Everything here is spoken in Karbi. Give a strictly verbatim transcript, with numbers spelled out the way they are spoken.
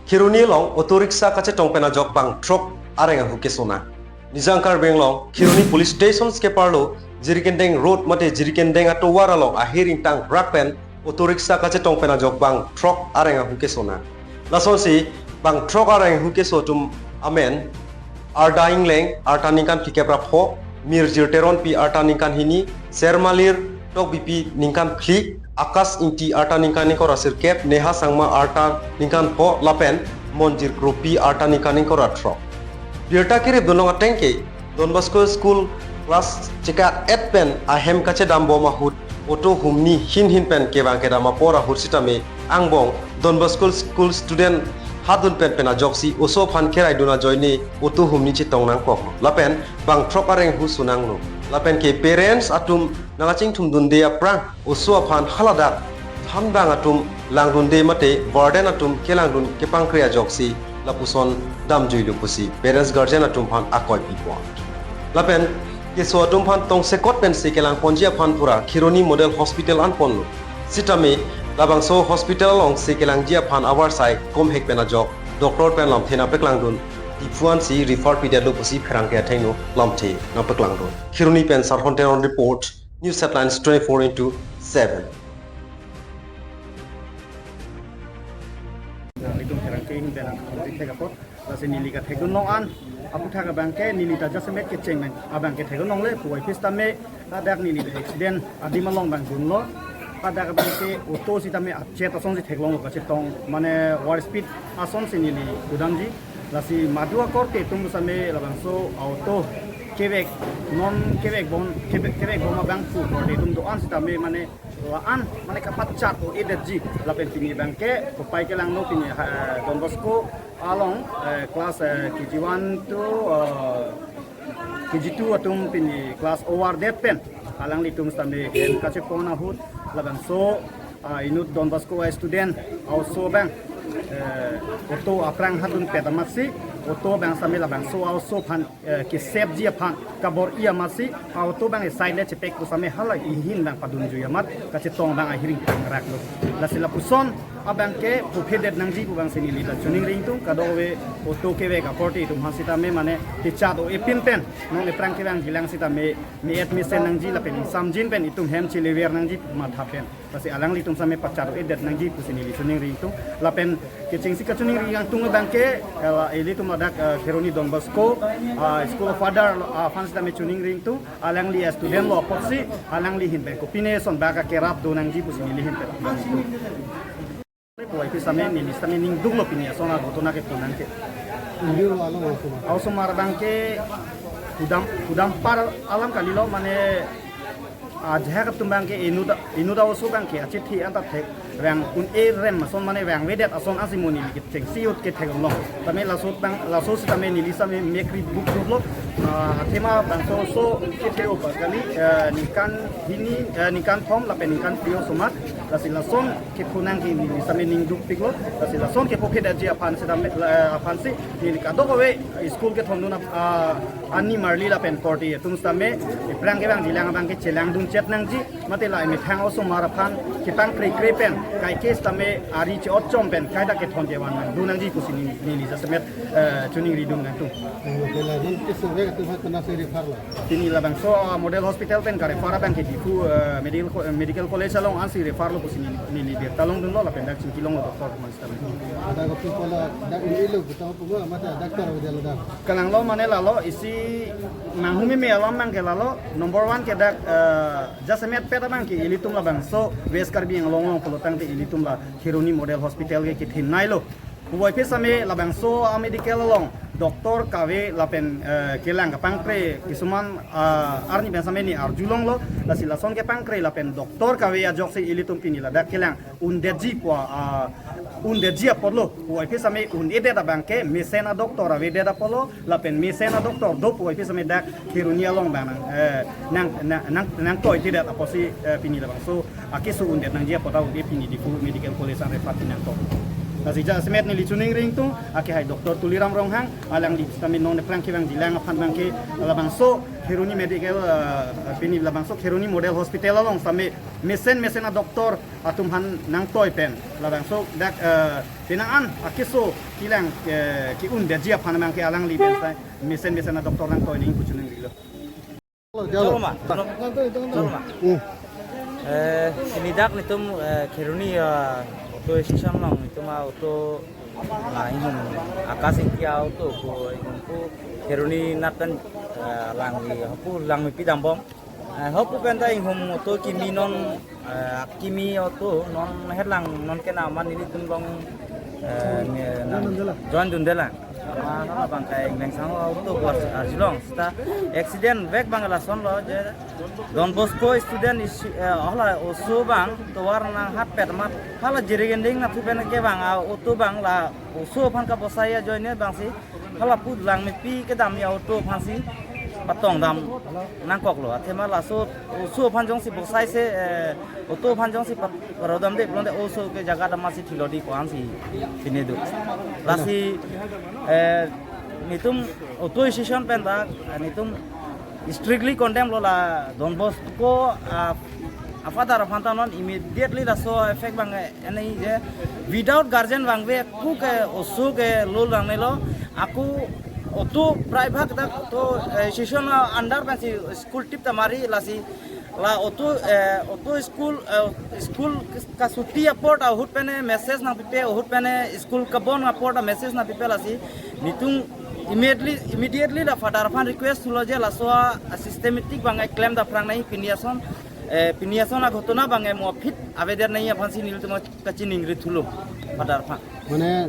Kheroni along auto rickshaw kachetong pen ajok bang throk areng ahu keso nang. Nijang Karbi Anglong, Kheroni Police Station keparlo, Jirikindeng Road mate Jirikindeng atovar along ahiring tangrak pen auto rickshaw kachetong pen ajok bang throk areng ahu keso nang. Lasonsi bang throk areng ahu keso atum amen Arda Ingleng, arta ningkan phlikep ra pho, Mirjir Teronpi, arta ningkan hini, Sermalir Tokbipi, ningkan phli, Akash Ingti, arta ningkan ingkoi ra sirkep, Neha Sangma, arta ningkan pho, lapen Monjir Kropi, arta ningkan ingkoi ra throk. Birta kerip dunlong ateng ke, Don Bosco School class cheka-et pen ahem kachedam bom ahut auto humni hin hin pen kevang kedam apor ahut sitame angbong Don Bosco School student hadun pen pen ajoksi oso aphan keraidun ajoine auto humni chetong nangkok lapen bang throk areng ahu so nanglo. Lapen ke parents atum nangkachingthum dunde aphrang oso aphan haladak thandang atum langdunde mate warden atum kelangdun kepangkre ajoksi lapuson damjuilo pusi parents guardian atum aphan akoi pipo. Lapen keso atum aphan tongsekot pensi kelang ponji aphan pura Kheroni Model Hospital an ponlo. Sitame labangso hospital alongsi kelangji aphan avarsai komhek pen ajok doctor pen lamthe nangpaklangdun Diphu ansi refer pidetlo pusi pherangke athengno lamthe nangpaklangdun. Kheroni pen Sarhon Teron report, News Headlines twenty-four into seven. Nanglitum pherangke ahin pen nangthek apot, lasi neli kathekdun long an aphuthak abangke neli ta jasemet kecheng nang abangke thekdun longle, puvoiphit sitame ladak neli ta accident adim along bang dunlo. Ladak abangke auto sitame achet asonsi theklonglo, kachetong mane war speed asonsi neli kudamji. Lasi madu akorte atum sitame labangso auto kevek non kevek bom, kevek, kevek bom abang pu korte atum do-an sitame mane la-an mane kapachat o-edetji. Lapen pini abangke kopai kelangno, pini, eh, Don Bosco along, eh, class, eh, K G one to, eh, K G two atum pini class overdet pen alanglitum sitame hem kachepon ahut labangso, ah, inut Don Bosco a-student a-oso abang, eh, auto aphrang hadunpet amatsi auto abang sitame labangso a-oso aphan, eh, kesepji aphan kabor-i amatsi auto abang side le chepek pu sitame hala ahin abang padunjui amat kachetong abang ahiring tangraklo. Lasi lapuson abangke puphedet nangji pu abangsi neli ta choningri ingtung. Kadokave auto kevek akorte atum aphan sitame mane techat o-epin pen non ephrang kevangjilang sitame me-et mesen nangji lapen samjin pen itum hem chelever nangji matha pen. Lasi alanglitum sitame pachat o-edet nangji pusi neli choningri ingtung. Lapen kechengsi kachoningri ingtung abangke, eh, ilitum ladak, eh, Kheroni Don Bosco, ah, School of Father lo, ah, aphan sitame choningri ingtung. Alangli a-student lo apotsi alangli ahin pen kopine ason bak akerap do nangji pusi neli ahin pen. Puvoiphit sitame neli sitame ningduklo pini ason ago tona ke tunang ke. Injur lo along osomar. Osomar abangke kudam, kudam par alam kalilo mane ajahak atum abangke inut, inut a-oso abangke achethe anta thek vang un-e rem ason mane vangvedet ason ansi mo neli kechengsi ahut kethek long. Tame laso abang, laso sitame neli sitame mekri buk buk lo. Ah, athema bangso oso kethe-o pa kali, eh, ningkan hini, eh, ningkan thom lapen ningkan phli osomar. Lasi lason kephonang ke neli sitame ningdukpiklo. Lasi lason kepuphedetji aphan sitame, eh, aphansi neli kadokave school kethondun ap-, ah, ani marli lapen korte atum sitame ephrang kevangjilang abangke chelangdun chet nangji. Mate la emethang osomar aphan kepangkrekre pen kaike sitame ari che-otchom pen kaita kethon kevan nangdun nangji pusi neli, neli jasemet, eh, choningridun nangtung. Oke, la non keso vek atum aphan konatsi refer lo? Pini labangso, ah, Model Hospital pen ka-refer abangke Diphu, eh, Medical Co-, eh, Medical College along ansi refer lo pusi neli, neli birta longdunlo lapen dak chingki longlo doctor aphan sitame. Ada ko pula dak un-elo kita puma mata doctor ave dia lo dak. Kalanglo mane lalo isi manghumeme alam abangke lalo number one ke dak, eh, jasemetpet abangke ilitum labangso West Karbi Anglong along pulo tangte ilitum la Kheroni Model Hospital ke kethenei lo. Puvoiphit sitame labangso a-medical along doctor kave lapen, eh, kelang kapangkre kisuman, ah, arni pen sitame ne arjulonglo. Lasi lason kepangkre lapen doctor kave ajoksi ilitum pini ladak kelang undetji pu, ah, undetji apotlo. Puvoiphit sitame un-edet abangke mesen a-doctor avedet apotlo. Lapen mesen a-doctor do puvoiphit sitame dak Kheroni along abang nang, eh, nang, nang, nang, nangtoitedet apotsi, eh, pini labangso akeso undet nangji apot ta un-e pini Diphu Medical College an refer nangtok. Lasi jasemet neli choningri ingtung, akehai Doctor Tuliram Ronghang, alangli sitame non aphrang kevangjilang aphan abangke, labangso Kheroni Medical, eh, pini labangso Kheroni Model Hospital along sitame mesen mesen a-doctor atum aphan nangtoi pen, labangso dak, eh, penang an akeso kelang, eh, ke-un detji aphan abangke alangli pen sai mesen mesen a-doctor nangtoi nangji pu choningrilo. Chalo ma, chalo ma. Hmm. Eh, pini dak netum, eh, Kheroni, eh, auto station along netum a-auto, ah, inghum Akash Ingti a-auto ko inghum pu Kheroni nat pen, eh, langli, pu langmepi dambom. Eh, hopu pen ta inghum auto kimi non, eh, kimi auto non herlang non kena man nelitum along, eh, ne-, nang join dundelang. Ama abangke Inglengsang auto ko arjulong seta accident vek abang lasonlo je Don Bosco student isi, eh, hala oso abang tovar nanghatpet amat hala jirikinding nathu pen kevang a-auto abang la oso aphan kabosai ajoine abangsi hala pu langmepi kedam a-auto aphansi patongdam nangkoklo. Athema laso oso aphan jongsi bosaise, eh, auto aphan jongsi pat-, parodamde pulote oso ke jaga damsi thilodi ko-ansi pine do. Lasi, eh, netum auto station pen ta, eh, netum strictly condemn lo la Don Bosco, ah, a-father aphan ta non immediately laso effect abang, eh, ene je without guardian vangve ako ke oso ke lul nangnelo, ako auto private dak auto, eh, station a-under pensi school trip ta mari lasi la auto, eh, auto school, eh, school kasuti apor ta ahut pen message nangpipe, ahut pen school kabon apor ta message nangpipe lasi netum immediately, immediately la father aphan request thulo je laso a-systematic abang klem daphrang nangji pini ason, eh, pini ason a-ghotona abang mo aphi avedet nangji aphansi nelitum kachiningri thulo father aphan. Mane,